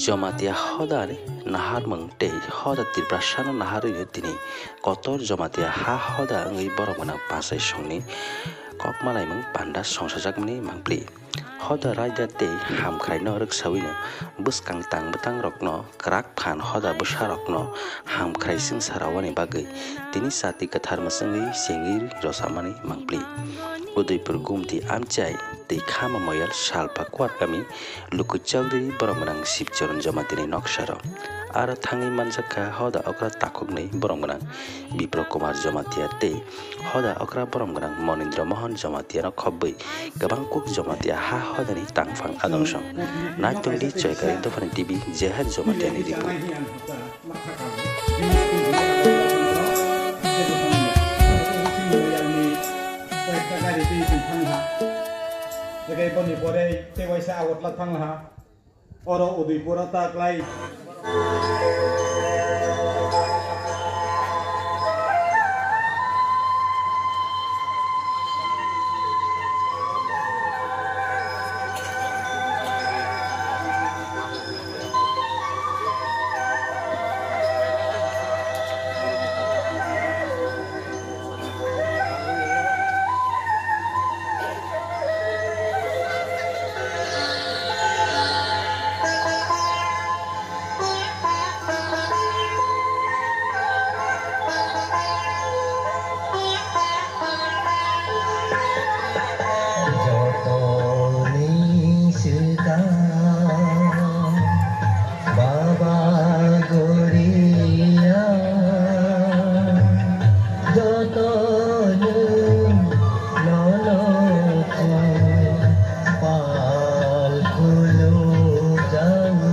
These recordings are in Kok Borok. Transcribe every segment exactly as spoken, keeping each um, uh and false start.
Jamatia hodani naharmung tei hoda Tiprasano naharwi tini kotor Jamatia ha hoda wngwi borok gwnang pachai songni kok malaimung panda songsajakmani mangpli. Hoda raida tei hamkraino rwksawino bwskang tang bwtangrokno kwrak phan hoda bwsarokno hamkrai swngsa rawani bagwi tini chati kwthar mwchwngwi chengwi rwchamani mangpli. Udaipur Gumti amchai tei Khama Moyal Salpa Kuar kami Luku Chowdhury borok gwnang Sibcharan Jamatia ni noksaro. Aro thangwi manjakha hoda okra takhuknwi borok gwnang Bipro Kumar Jamatia tei hoda okra borok gwnang Monindra Mohan Jamatia no khobwi kwbang kuk Jamatia ha hodani tangphang adongso. Naitongdi Choikari Dophani T V Jeher Jamatia ni report. Tei boni pore tei waisa Agartala thang laha. Oro Udaipur o ta klai. Jotoni swkang Baba Goria, joto nwng nono chwng pal khulumjago.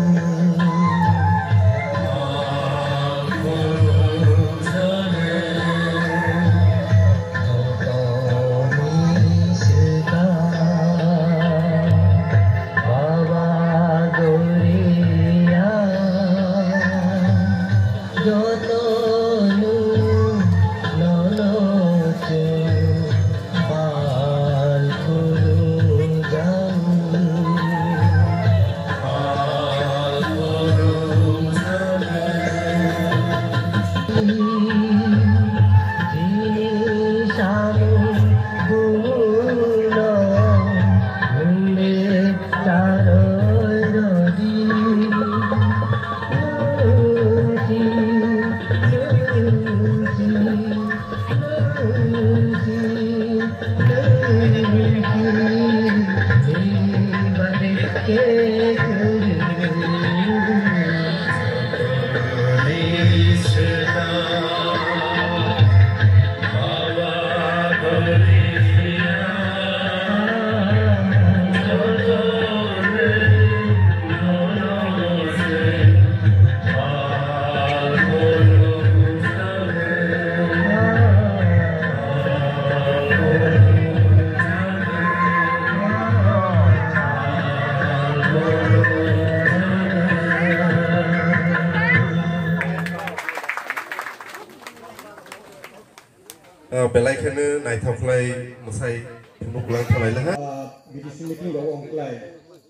Ah, belai kheno naithok khlai mwsai phunuk lang thalai laha. Ah, B D C meeting rok wng khlai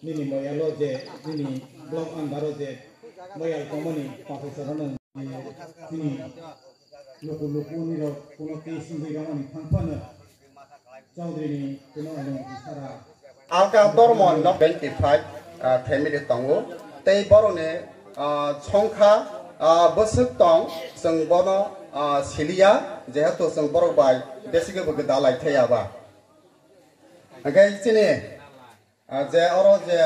nini moyalo je nini block under o je moyal tongmani pathai sarano nini luku luku nirok kuno case wngwi rwmani thang phano Chowdhury ni kuno along sara. Alka dormo no twenty five, ah, family tongo. Tei borokni, ah, songkha, ah, bwswk tong, chwng bono, ah, siliya, jehetu chwng borok bai besi khe bo dalai thaya ba. Hwnkhe chini, ah, je oro je,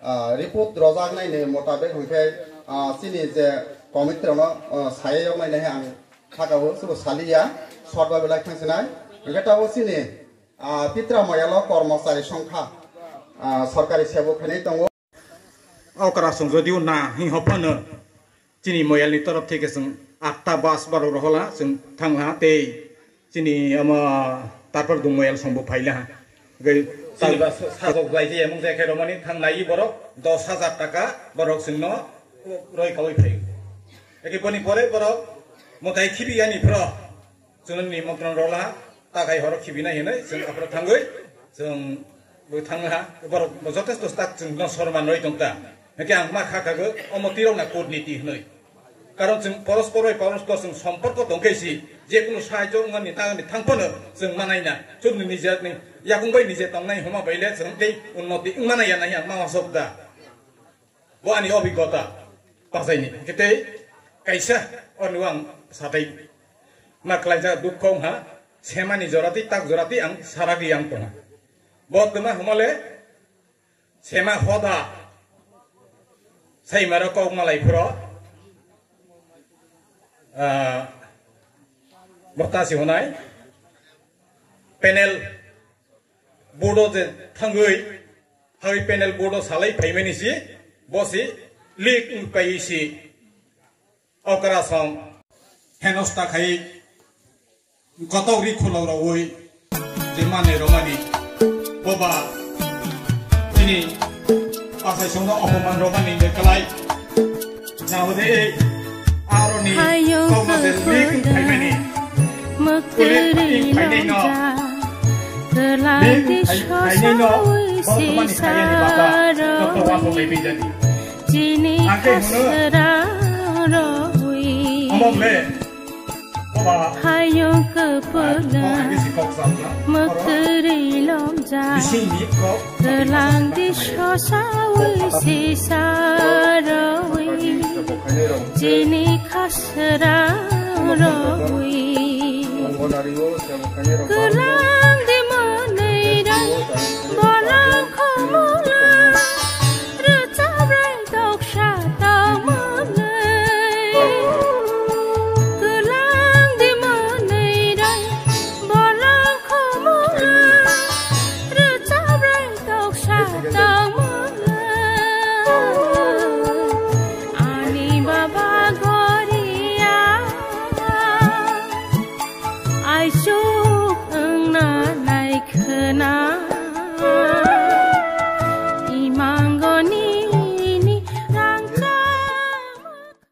ah, report rojak nai ni motabek hwnkhe, ah, chini je committee rokno, ah, sayai yok nai nai ang sakao subo saliya, short bai belai thang sinai. Hwnkhe tabuk chini Ah, Pitra moyalo kormochari songkha, ah, sorkari sebo khainai tongo. Okra song jodio na hing hophano chini moyalni torof theke chwng atta bus barok rohola chwng thangla tei chini ama tarpar dung moyal songbo phaila. Chini ba sa-, sajok bai je emong je khe romani thanglai borok dos hajar taka borok chwngno roi kawi phai. Eke boni pore borok motai khibi yani phro. Chwngni montron rola takai horo khibina hinwi chwng aphro thangwi chwng bo thangha borok bo jotesto tak chwngno sorman roi tongta. Hwnkhe ang ma kha khago, omo tirok na kurniti hwnwi. Karon chwng porospor bai porospor chwng somporko tongkhe si, je kunu sahajyo wngmani nangani thangphano chwng manai na. Chwngni nijeni yakung bai nije tongnai homa bai le chwng tei unnoti wngmana ya nai ang ma wasok da. Bo ani obhiggota pasaini. Hwnkhe tei kaisa orni ang satai ma khlaijak dukho wngha, semani jorati tak jorati ang saragi ang tongha. Bo twma homa le Sema hoda saimaro kok malai phuro, ah, bota si honai panel board o je thangwi, hai panel board o salai phaimani si, bo si leak wng pai si. Okra song henosta khai kotok ri khulok rogwi je mane romani boba chini pasai songno opoman romani je kalai. Nabo de ei aroni Hayung kokma de lik khaimani. Pulit phaimani no. Lik khai-, khaimani no. Bortomani khaimani baba. Kotok wa bolai bijani. Chini khasra rogwi. Amok le. Hayung kwpwla mwkhwrwi lomjak, kwlang di sosawi sisa rogwi, chini khasra rogwi. Kwlang di mwnwi rang, bolang khomo